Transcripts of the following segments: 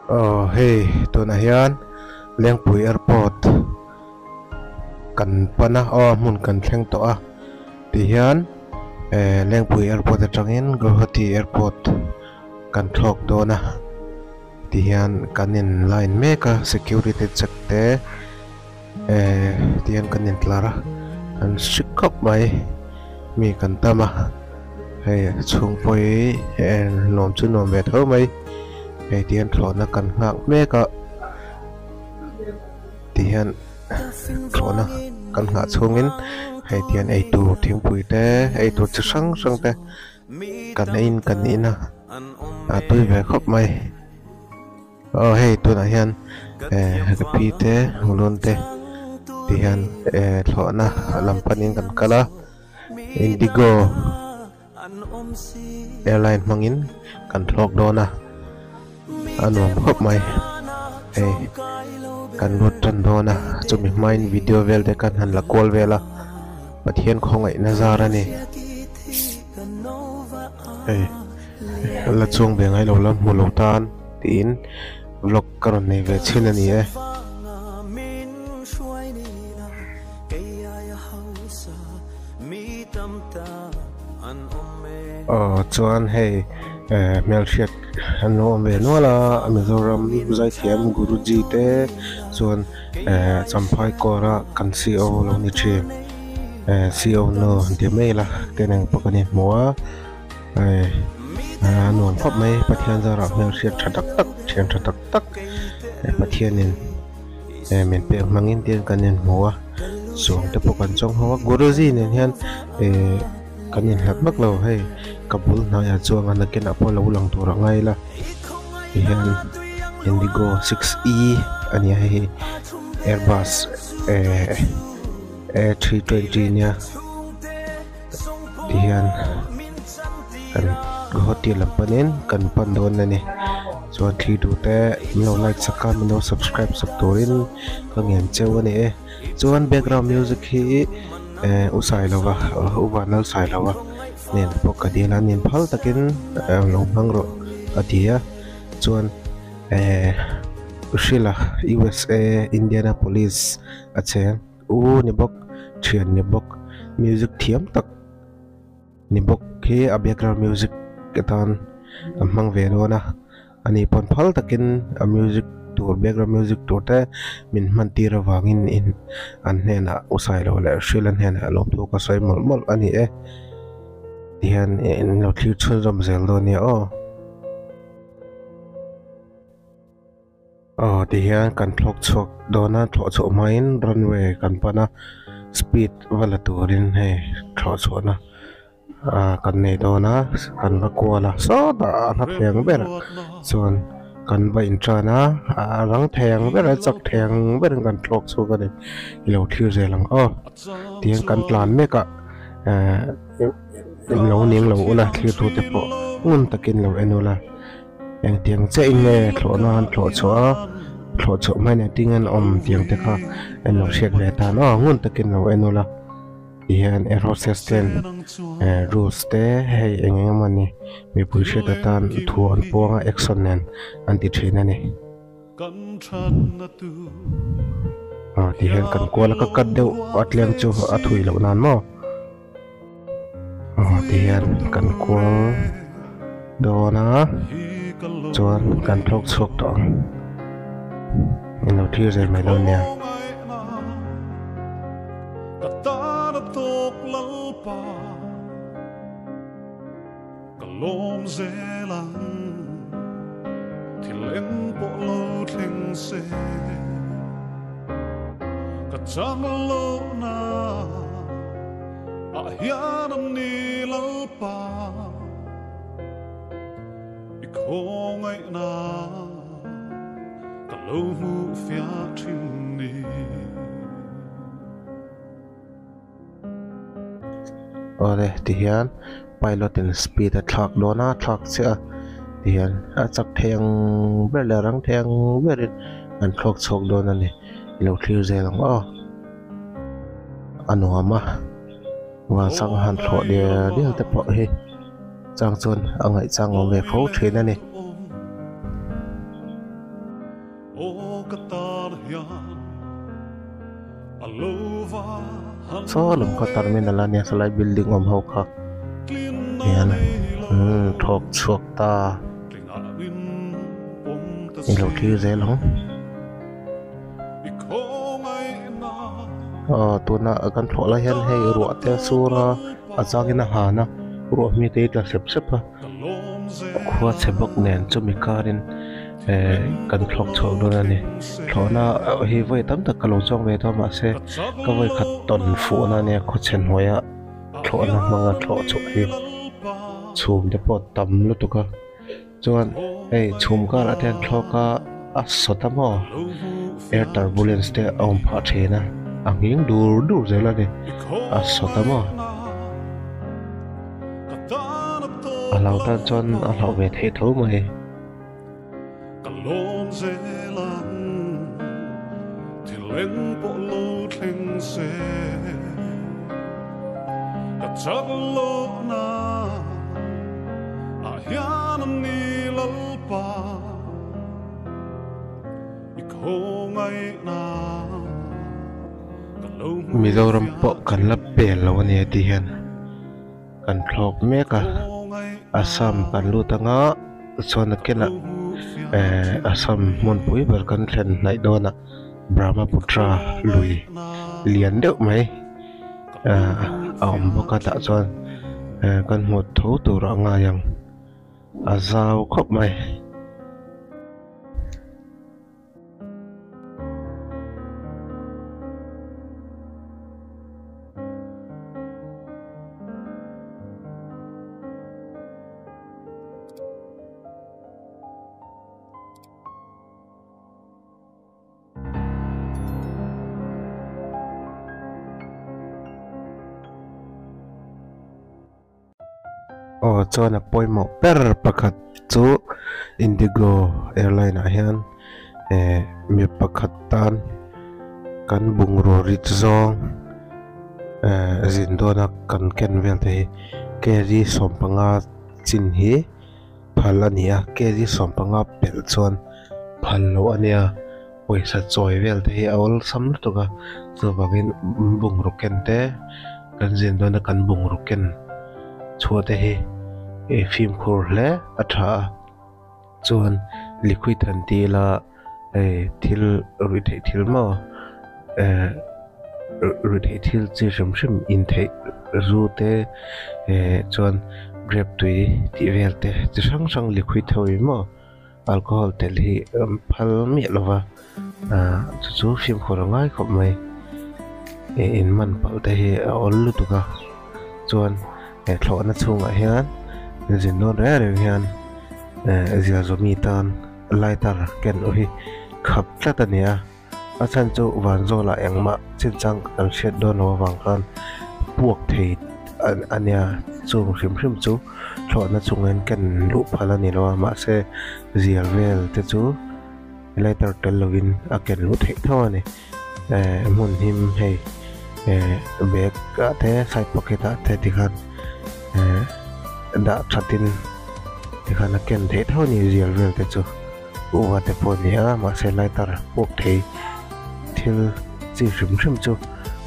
Aw hei tunah hian Lengpui airport kan pan a aw hmun kan thleng tawh a ti hian eh Lengpui airport atangin Guwahati airport kan thlawk dawn a ti hian kan in line mek a security check te eh ti hian kan in tlar a an hri khawp mai mi kan tam a hei chhung pawh hi eh nuam chu nuam ve tho mai hei ti hian thlawhna kan nghak mek a ti hian thlawhna kan nghah chhungin hei ti hian eitur thingpui te eitur chi hrang hrang te kan eiin kan in a a tui ve khawp mai. Aw hei tunah hian eh ka pi te hlun te ti hian eh thlawhna lam panin kan kal a indigo airline hmangin kan thlawk dawn a a nuam khawp mai hei kan lut tan dawn a chumi hmain video vel te kan han la kual vel a Pathian khawngaihna zar a ni hei. La chuang ve ngai lo la hmu lo tan tiin vlog ka rawn nei ve chhin a ni e. Aw chuan hei eh hmelhriat an lo awm ve nual a Mizoram zaithiam Guruji te chuan eh Champhai kawra kan C_O lo ni thin eh C_O nu ti mai ila te nen pawh kan inhmu a. Hei a nuam khawp mai Pathian zarah hmel hriat tha tak tak thian tha tak tak Pathianin eh min pek hmangin tiin kan inhmu a chuang te pawh kan chawng ho a Guruji nen hian eh kan inhlat vak lo hei ka bul hnaiah chuan a nakinah pawh lo lang tur a ngai la tihian Indigo six E a nia hei hi Airbus eh A 320 nia. Tihian kan Guwahati lam panin kan pan dawn a ni chuan thli duh te min lo like sak a min lo subscribe sak turin ka ngen cheu a ni e chuan background music hi eh u Sailova u Vanlal Sailova nen pawh ka dil a nin phal takin lo hmang rawh a ti a chuan eh u Hrila U_S_A Indianapolis a cheng. U ni bawk, thian ni bawk, music thiam tak ni bawk hi a background music atan a hmang ve dawn a, ani pawn phal takin a music tur background music tur te min hman tir avangin in an hnenah u Sailo leh Hrila hnenah lawmthu ka sawi mawlh mawlh a ni e tihian in lo thlir chhunzawm zel dawn nia aw. Aw tihian kan thlawk chhuak dawn a thlawh chhuah hmain runway kan pan a speed va la turin hei thlawh chhuahna ah kan nei dawn a kan va kual a sawtah a hla thei ang berah chuan kan va intan a a rang thei ang ber a chak thei ang berin kan thlawk chhuak a ni i lo thlir zel ang aw tihian kan tlan mek a eh lo ning lo ula thlir tute pawh ngun takin lo en ula. Engtiang chiah in nge thlawhna an thlawh chhuah a, thlawh chhuah hmain engtin nge an awm tiang te kha en lo hriat ve tan aw ngun takin lo en ula tihian air hostess ten eh rules te hei eng eng emaw ni mipui hriat atan thu an puang a action nen an ti thin a ni. Aw tihian kan kual a ka cut deuh a tlem chu a thui loh nan maw. Aw tihian kan kual dawn a chuan kan thlawk chhuak tawh ang in lo thlir zel mai dawn nia. Ah hian an ni Lalpa i khawngaihna ka lo hmuh fiah thin ni. Awle tihian pilot in speed a thlak dawn a thlak chiah a tihian a chak thei ang ber leh a rang thei ang berin an thlawk chhuak dawn a ni i lo thlir zel ang aw. A nuam a vansang han thlawh dial dial te pawh hi chang chuan a ngaihchang awm ve fo thin a ni. Saw lam kha terminal a nia sawlai building awm ho kha hian umm thawk chhuak ta i lo thlir zel ang aw tuna kan thlawh lai hian hei ruah te a sur a a changin a han a ruah hmi te hi tla sep sep a khua chhe bawk nen chumi karin eh kan thlawk chhuak dawn a ni thlawhna hi vawi tam tak ka lo chuang ve tawh a mahse ka vawi khat tawn fuhna ania khawchhe hnuaia thlawhna hmanga thlawh chhuah hi chhum te pawh tam lutuk a chuan hei chhum karah te hian thlawk a a sawt a maw air turbulence te a awm phah thin a a nghing dur dur zel a ni a sawt a maw. A lo tan chuan a hlauh ve theih tho mai. Ka lawm zel ang thil eng pawh lo thleng se ka chak lohna ah hian an ni Lalpa i khawngaihna ka lo hmu Mizoram pawh kan la pel lo a ni a tih hian kan thlawk mek a Assam kan lut anga chuan a kenah eh Assam hmunpui ber kan thlen hnaih dawn a Brahmaputra lui lian deuh mai ah a awm bawk a tah chuan eh kan hmuh tho tur a ngai ang a zau khawp mai. Aw chuan a pawimawh ber pakhat chu Indigo airline ah hian eh mi pakhat tan kan bungraw rit zawng eh zin dawn a kan ken vel te hi kg sawmpanga chin hi phal a ni a kg sawmpanga pelh chuan phal loh a nia pawisa chawi vel te hi a awlsam lutuk a chuvangin bungraw ken te. Kan zin dawna kan bungraw ken chhuah te hi i fimkhur hle a tha a chuan liquid han ti ila hei thil ruih theih thil maw eh ruih theih thil chi hrim hrim in theih zu te eh chuan grape tui tih vel te chi hrang hrang liquid ho hi maw alcohol tel hi phal miah lo va. Ahh chu chu fimkhur a ngai khawp mai ih in man palh te hi a awl lutuk a chuan he thlawhna chhungah hian zin dawn reng reng hian eh ziah zawmi tan lighter ken u hi khap tlat a ni a a chhan chu van zawlah engmah chinchang kan hriat dawn lo avang khan puak thei a nia chung hrim hrim chu thlawhna chungin ken luh phal a ni lo a mahse zial vel te chu. Lighter tel lovin a ken luh theih tho a ni eh hmun him hei eh bag ah te side pocket ah te tikhan eh dah thatin tikhan a ken theih tho a ni zial vel te chu uva te pawh a ni a mahse lighter puak thei thil chi hrim hrim chu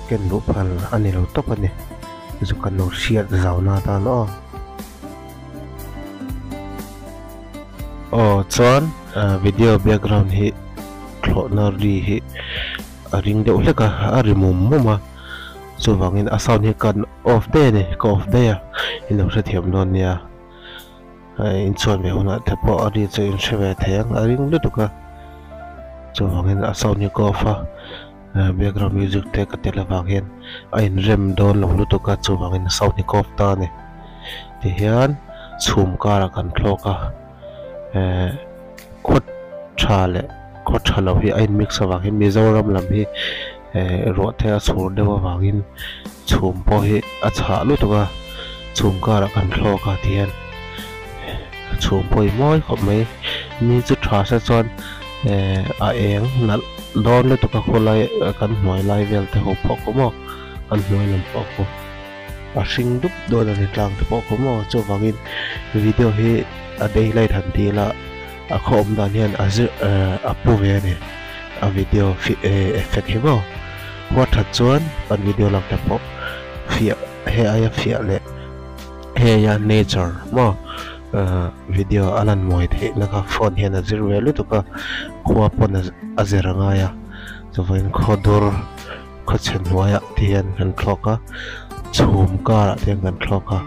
ken luh phal a ni lo tawp a ni chu kan lo hriat zau na atan aw. Aw chuan video background hi thlawhna ri hi a ring deuh hlek a a ri mum mum a chuvangin a sound hi kan off daih a ni ka off daih a in lo hrethiam dawn nia inchhuan ve hunah te pawh a ri chu in hre ve thei ang a ring lutuk a chuvangin a sound hi ka off a background music te ka tel avang hian a inrem dawn lo lutuk a chuvangin sound hi ka off ta a ni. Tihian chhum karah kan thlawk a eh khaw tha leh khaw tha lo hi a in mix avang hian Mizoram lam hi eh ruah te a chhur deuh avangin chhum pawh hi a chhah lutuk a chhum karah kan thlawk a tihian chhum pawh hi mawi khawp mai ni chu tha se chuan eh a eng nalh dawn lutuk a khawlai kan hnuai lai vel te ho pawh khaw maw kan hnuai lam pawh khaw. A hring dup dawn a ni tlang te pawh khaw maw chuvangin video hi a daylight han ti ila a khaw awm dan hian a zir a pu ve a ni a video effect hi maw. Khua that chuan kan video lak te pawh fiah he aia fiah leh he aia nature maw video a lan mawi theih na kha phone hian a zir ve lutuk a khua pawn a zir a ngai a chuvain khaw dur khaw chhe hnuaiah te hian kan thlawk a chhum karah te hian kan thlawk a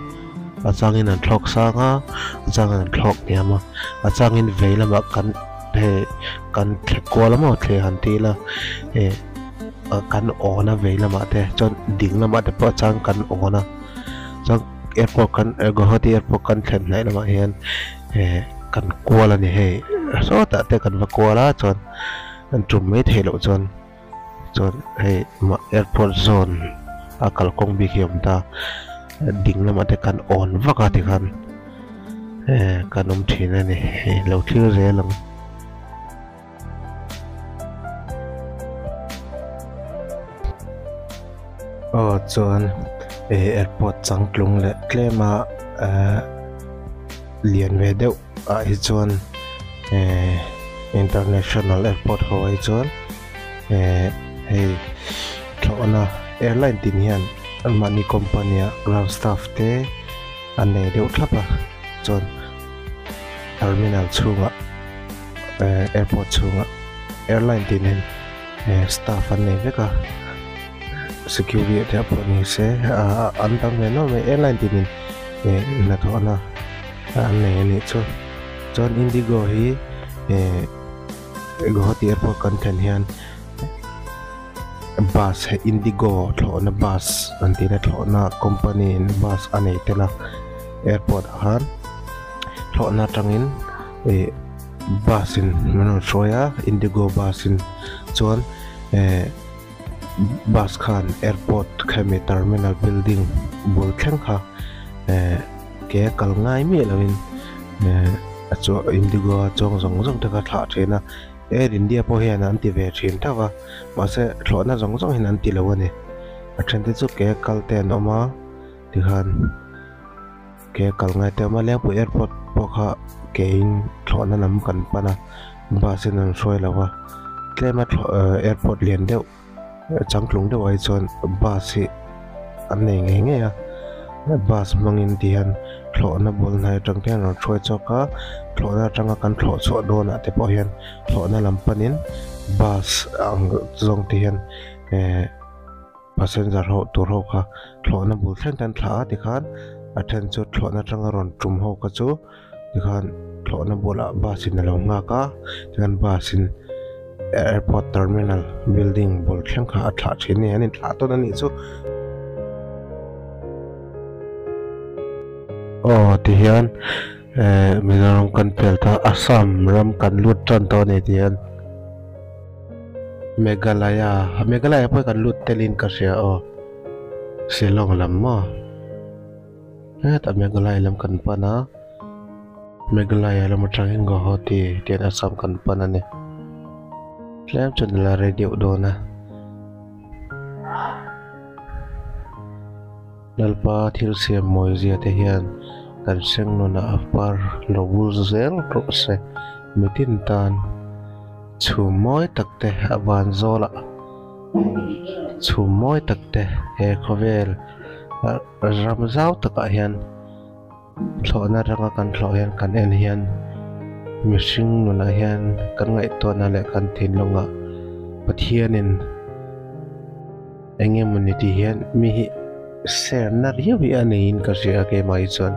a changin an thlawk sang a a changin an thlawk hniam a a changin vei lamah kan hei kan thle kual a maw thle han ti ila eh kan awn a vei lamah te chuan ding lamah te pawh a chang kan awn a chuan airport kan Guwahati airport kan thlen hnaih lamah hian eh kan kual a ni hei sawtah te kan va kual a chuan an tum mai theih loh chuan. Chuan hei airport zone a kalkawng bik hi a awm ta ding lamah te kan awn vak a tikhan eh kan awm thin a ni hei lo thlir zel ang. Aw chuan eh airport changtlung leh tlem a eh lian ve deuh ah hi chuan eh international airport ho ah hi chuan eh hei thlawhna airline tin hian anmahni company ah ground staff te an nei deuh thlap a chuan terminal chhungah eh airport chhungah airline tin hian eh staff an nei vek a security te pawh ni se ah an tam ve nual mai airline tin in eh hnathawhna an nei a nih chu chuan indigo hi eh Guwahati airport kan thlen hian bus hei indigo thlawhna bus an tihna thlawhna company in bus a nei tel a airport ah khan thlawhna atangin ih bus in min rawn hruai a indigo bus in chuan eh bus khan airport khemi terminal building bul thleng kha eh ke a kal ngai miah lovin eh a chuan indigo a chuang zawng zawng te kha thlah thin a air india pawh hian an ti ve thin tho a mahse thlawhna zawng zawng hian an ti lo a ni a then te chu ke a kal te an awm a tikhan ke a kal ngai te a awm a lengpui airport pawh kha ke in thlawhna lam kan pan a bus in an hruai lo a tlem a thlawh airport lian deuh. Changtlung deuh ai chuan bus hi an nei ngei ngei a bus hmangin ti hian thlawhna bul hnai atang te hian an rawn hruai chhuak a thlawhna atanga kan thlawh chhuah dawnah te pawh hian thlawhna lam panin bus ang zawng te hian eh passenger ho tur ho kha thlawhna bul thleng te an thlah a tikhan a then chu thlawhna atanga rawn tum ho kha chu. Tikhan thlawhna bulah bus in alo nghak a tikhan bus in airport terminal building bul thleng kha a thlah thin a ni an inthlah tawn a nih chu. Aw tihian eh Mizoram kan pel ta Assam ram kan lut tan tawh a ni tihian Meghalaya Meghalaya pawh hi kan lut telin ka hria aw Shillong lam maw. Hetah Meghalaya lam kan pan a, Meghalaya lam atangin Guwahati tian Assam kan pan a ni. Tlem chuan a la rei deuh dawn a. Lalpa thil siam mawizia te hian kan seng nunah a par lo bul zel rawh se. Mitin tan chhum mawi tak te a van zawlah chhum mawi tak te he khawvel Ram zau takah hian thlawhna ranga kan thlawh hian kan en hian mihring nunah hian kan ngaihtuahna leh kan thinlungah Pathianin eng emawni tih hian mi hi serna riau hi a neiin ka hria a keimah hi chuan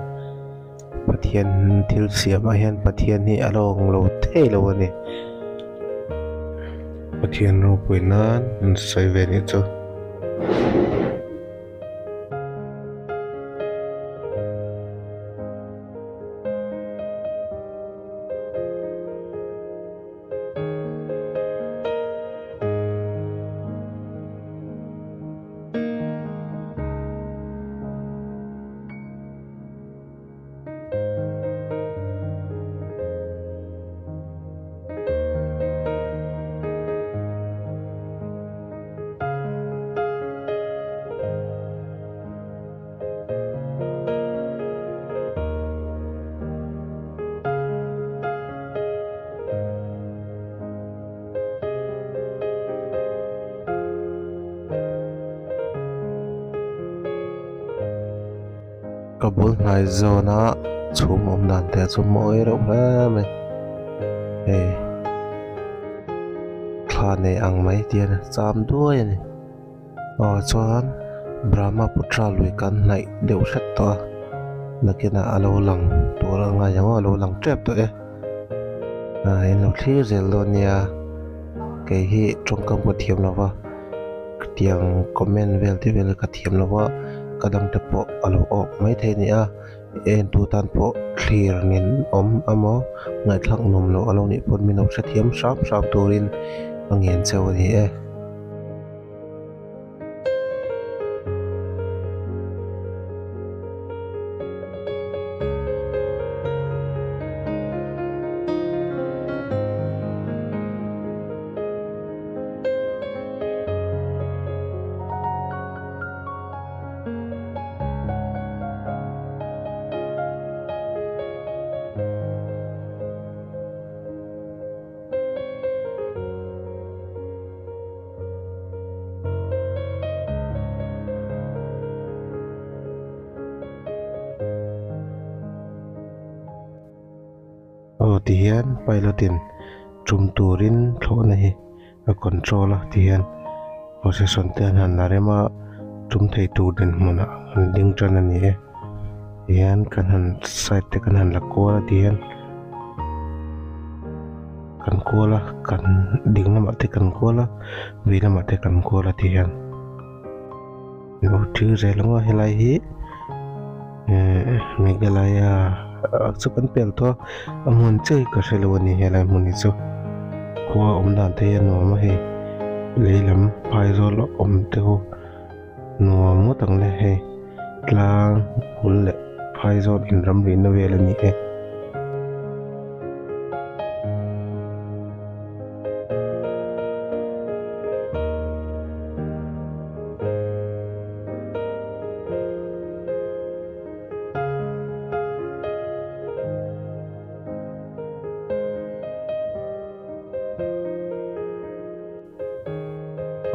Pathian thil siamah hian Pathian hi a lo ang lo thei lo a ni. Pathian ropui nan an sawi ve nih chu. bul hnai zawna chhum awm dan te chu mawi reuh hle mai hei thla nei ang mai te hian cham duai a ni aw chuan Brahmaputra lui kan hnaih deuh hret tawh a nakinah a lo lang tur a ngai ang aw a lo lang tep tawh e ah in lo thlir zel dawn nia kei hi tawngkam ka thiam lo va tiang comment vel te vel ka thiam lo va ka dang te pawh a lo awk mai thei a ni a entu tan pawh thlir nen awm emaw ngaihthlak nuam loh a lo nih pawn min lo hrethiam hram hram turin ka ngen cheu a ni e. Aw tihian pilot in tum turin thlawhna hi a control a tihian position te an han la rem a tum thei tur dinhmunah an ding tan a ni e tihian kan han side te kan han la kual a tihian kan kual a kan ding lamah te kan kual a vei lamah te kan kual a tihian lo thlir zel ang a helai hi ehh Meghalaya chu kan pel tawh a a hmun chiah hi ka hrelo a ni helai hmun hi chu khua awm dan te hi a nuam a hei lei lam phaizawl awm te ho nuam ngawt ang le hei tlang bul leh phaizawl inramrihna vel a ni e.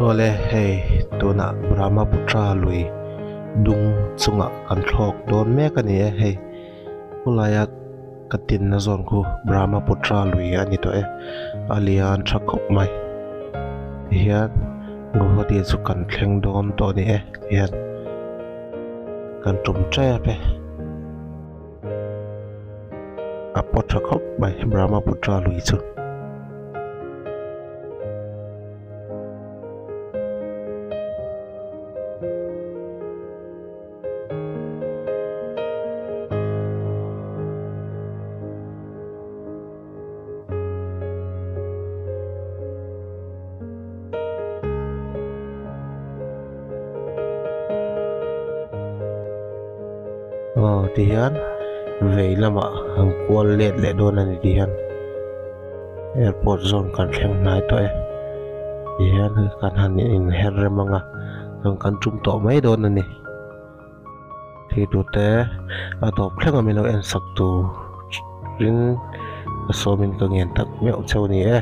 Awle hei tunah Brahmaputra lui dung chungah kan thlawk dawn mek a ni e hei khawlaia ka tinna zawn khu Brahmaputra lui a ni tawh e a lian tha khawp mai tihian Guwahati chu kan thleng dawn tawh a ni e tihian kan tum tep e a pawt tha khawp mai Brahmaputra lui chu. Aw tihian vei lamah an kual let leh dawn a ni tihian airport zawn kan thleng hnai tawh e tihian kan han inher rem ang a chuan kan tum tawh mai dawn a ni. Thitute a tawp thleng a min lo en sak turin ka sawmin ka ngen tak meuh cheu a ni e.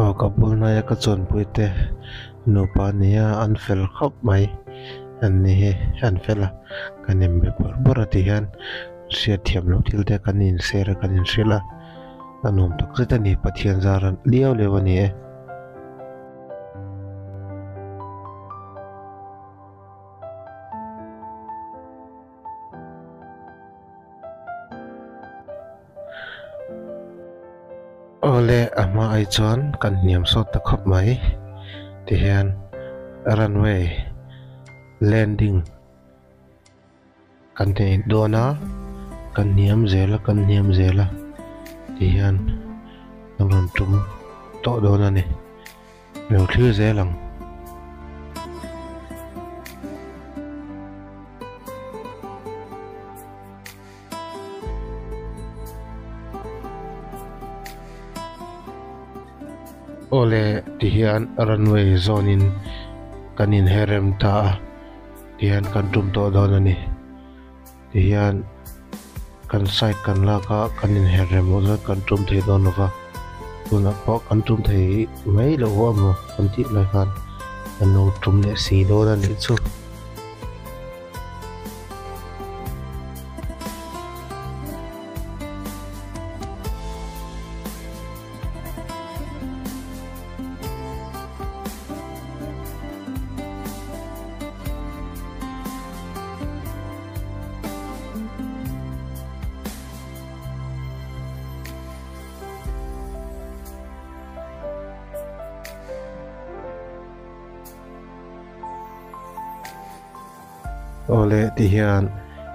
Aw ka bul hnaia ka chuanpui te nupa nia an fel khawp mai an ni hi an fel a kan inbe bawrh bawrh a ti hian hriatthiam loh thil te kan inser a kan inhrilh a a nuam tak zet a ni Pathian zar a liau liau a ni e. Awle a hma ai chuan kan hniam sawt ta khawp mai tihian runway landing kan nei dawn a kan hniam zel a kan hniam zel a tihian kan rawn tum tawh dawn a ni. Lo thlir zel ang. Awle tihian runway zawnin kan inherem ta a tihian kan tum tawh dawn a ni tihian kan side kan lak a kan inherem loh chuan kan tum thei dawn lova tunah pawh kan tum thei mai loh emaw kan tih lai khan kan lo tum leh si dawn a nih chu. Awle ti hian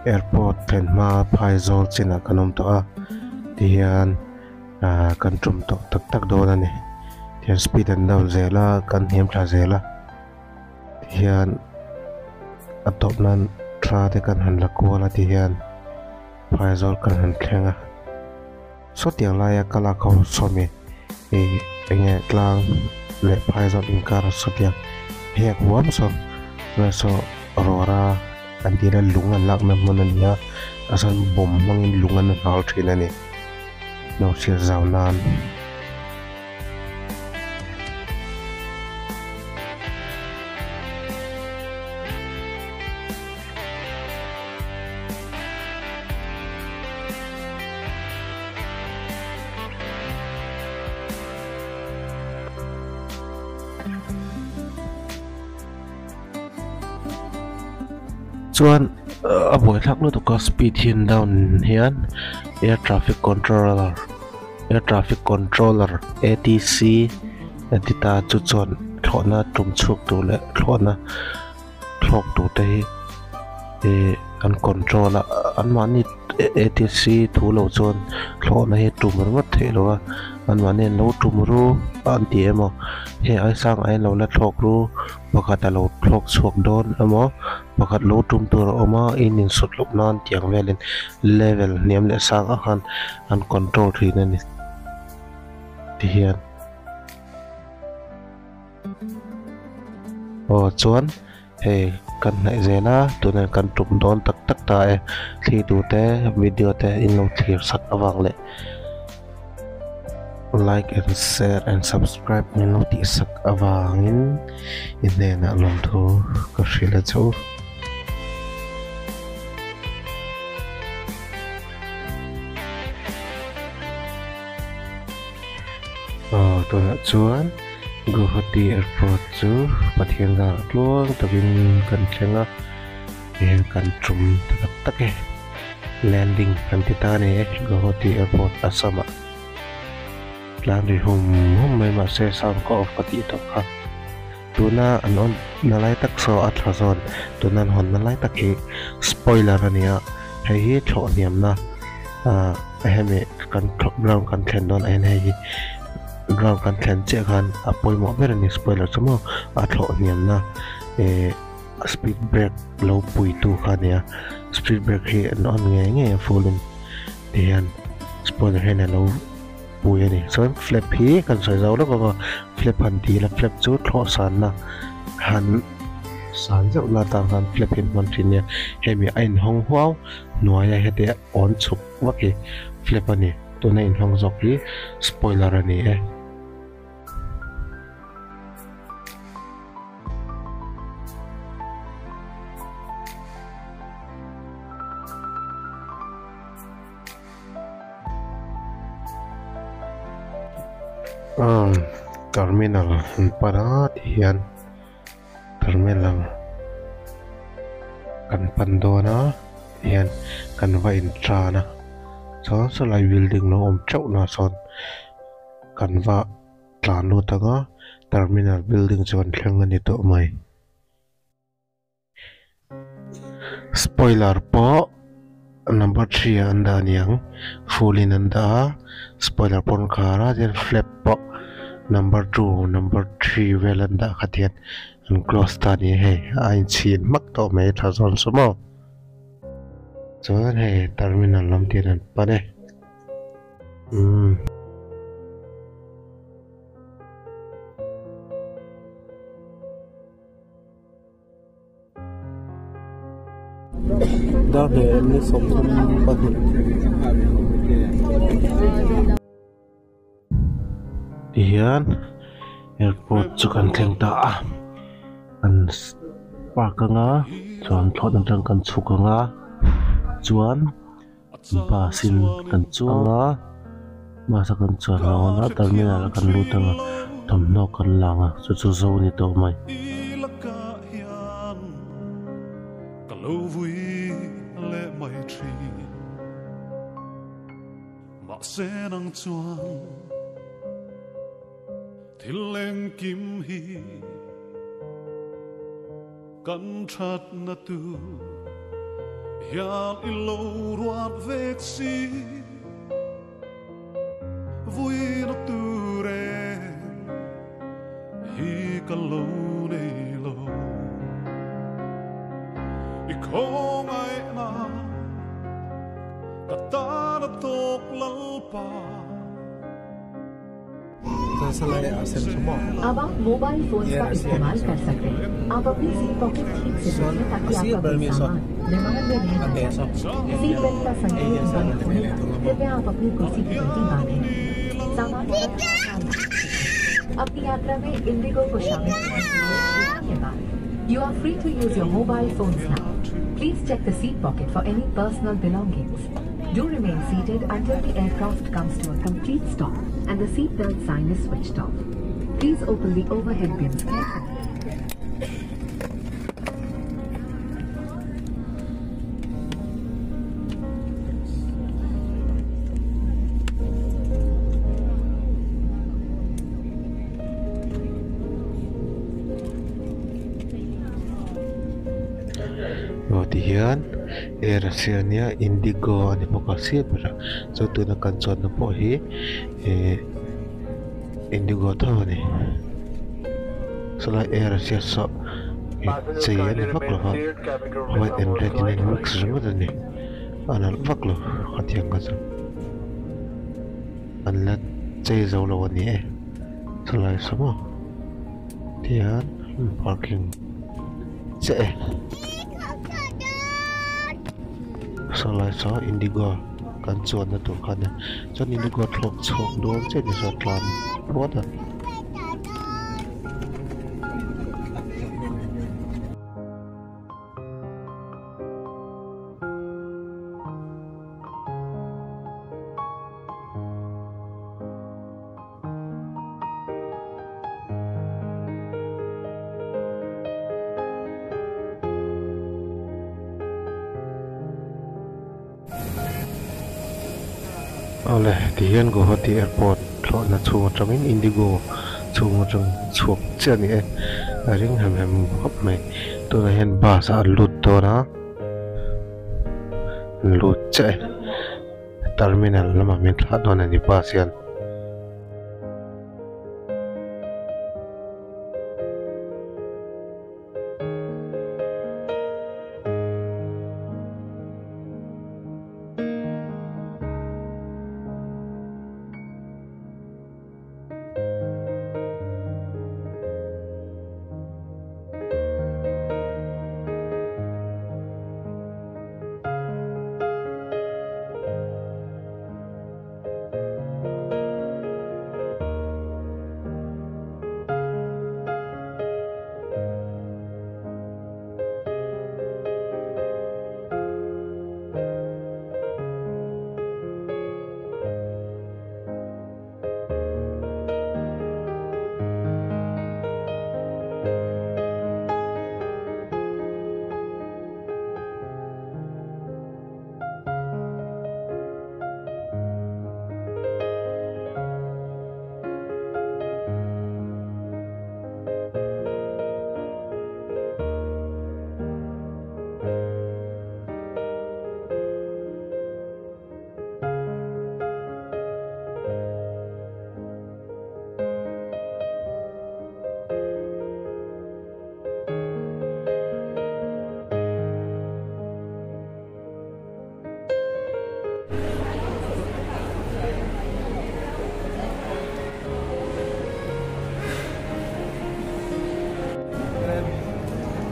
airport thlen hma phaizawl chinah kan awm tawh a tihian ah kan tum tawh tak tak dawn a ni tihian speed an down zel a kan hniam thla zel a tihian a tawp nan tha te kan han la kual a tihian phaizawl kan han thleng a sawtiang laia ka lak ho sawmi ih enge tlang leh phaizawl inkar sawtiang hek huam saw tunah saw rawra an tih na lung an lakna hmun a ni a a chuan bawm hmangin lung an hal thin a ni lo hriat zau nan. Chuan a buaithlak lutuk a speed hi an down hian air traffic controller air traffic controller A T C an ti ta chu chuan thlawhna tum chhuak tur leh thlawhna thlawk tur te hi ih an control a anmahni A T C thu lo chuan thlawhna hi tum ringawt theih lo a anmahni an lo tum ru an ti emaw hei ai sang ai lo la thlawk ru pakhat a lo thlawk chhuak dawn emaw pakhat lo tum tur a awm a in insut loh nan tiang velin level hniam leh sang ah khan an control thin a ni tihian. Aw chuan hei kan hnaih zel a tunah kan tum dawn tak tak ta e thli tute video te in lo thlir sak avang leh like and share and subscribe min lo tih sak avangin i hnenah lawmthu ka hrilh a che u. Aw tunah chuan Guwahati airport chu Pathian zarah tluang takin kan thleng a tihian kan tum ta tak tak e landing kan ti ta a ni e Guwahati airport Assam ah tlan ri hum hum mai mahse sound ka off ka tih tawh kha tuna an on na lai tak saw a thla zawn tuna an hawn na lai tak hi spoiler a ni a hei hi thlawh hniamna ah hemi kan ground kan thlen dawn ah hian hei hi ground kan thlen chiah khan a pawimawh ber a ni spoiler chu maw a thlawh hniamna eh speed break lo pui tu kha a ni a speed break hi an on ngei ngei a full in ti hian spoiler hian a lo pui a ni chuan flap hi kan sawi zau lawk ang a flap han ti ila flap chu thlawh sanna han san zeuh la tan khan flap hi an hman thin nia hemi a inhawng huau hnuaia heti awn chhuk vak hi flap a ni tuna inhawng zawk hi spoiler a ni e. Terminal an pan a tihian terminal kan pan dawn a tihian kan va in tan a chuan sawlai building lo awm teuh na sawn kan va tlan lut ang a terminal building chu an thleng a ni tawh mai. Spoiler pawh number 3 ah an dah aniang full in an dah a spoiler pawh an khar a chuan flap pawh number 2 number 3 vel an dah kha tihian an close ta a ni hei a inchhin hmak tawh mai tha zawn chu maw chuan hei terminal lam tihian an pan e umm. Dar hnih leh minute 32. Tihian airport chu kan thleng ta a kan park anga chuan thlawt atang kan chhuk anga chuan bus in kan chuang a bus a kan chuan loh a terminal ah kan lut anga thawmhnaw kan la ang a chu chu zo a ni tawh mai. Thil engkim hi kan thatna tur hian i lo ruat vek si. Vuina tur eng hi ka lo nei lo. I khawngaihna ka tan a tawk Lalpa. अब आप mobile phone का इस्तेमाल कर सकते हैं। आप अपनी seat pocket ठीक से देखें ताकि आपका कोई सामान विमान में रह न जाए। सीट बेल्ट का संकेत बंद होने पर कृपया आप अपनी कुर्सी की घंटी बांधें। सामान का ख्याल रखें। अपनी यात्रा में इंडिगो को शामिल करने के लिए धन्यवाद। You are free to use your mobile phones now. Please check the seat pocket for any personal belongings. Do remain seated until the aircraft comes to a complete stop and the seat belt sign is switched off. Please open the overhead bins carefully. Aw tihian Air Asia ania Indigo a ni bawk a sir berah chuan tuna kan chuanna pawh hi ihh Indigo tho a ni sawlai Air Asia saw ih chei a ni vak lo va white and red in a in mix ringawt a ni a nalh vak lo khatiang kha chu an la chei zo lo a ni e sawlai saw maw tihian parking chiah e. Sawlai saw Indigo kan chuanna tur kha a nia chuan Indigo thlawk chhuak dawn chiah ni saw tlan puat a. Awle tihian Guwahati airport thlawhna chhung atangin Indigo chhung atang chhuak chiah a ni e a ring hem hem khawp mai tunah hian bus ah an lut dawn a an lut chiah e terminal lamah min thlah dawn a ni bus hian.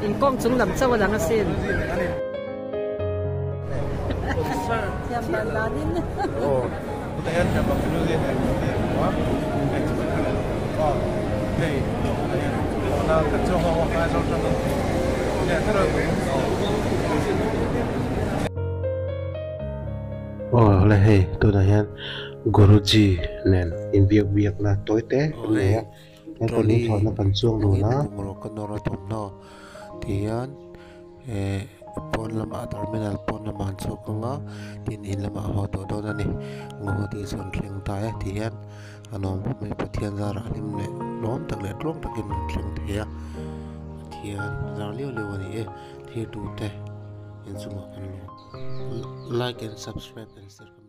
In kawng chung lam chauh a lang asin. Aw le hei tunah hian Guruji nen inbiak biakna tawi te kan nei a he kan inthawhna kan chuang dun a. Bungraw ka nawr a thawmhnaw ti hian eh pawn lamah terminal pawn lamah an chhuak ang a tin in lamah a haw tawh dawn a ni Guwahati chu an thleng ta e ti hian a nuam khawp mai Pathian zarah hlim leh lawm tak leh tluang takin an thleng thei a Pathian zar liau liau a ni e thirtute inchungah kan lawm like and subscribe and share.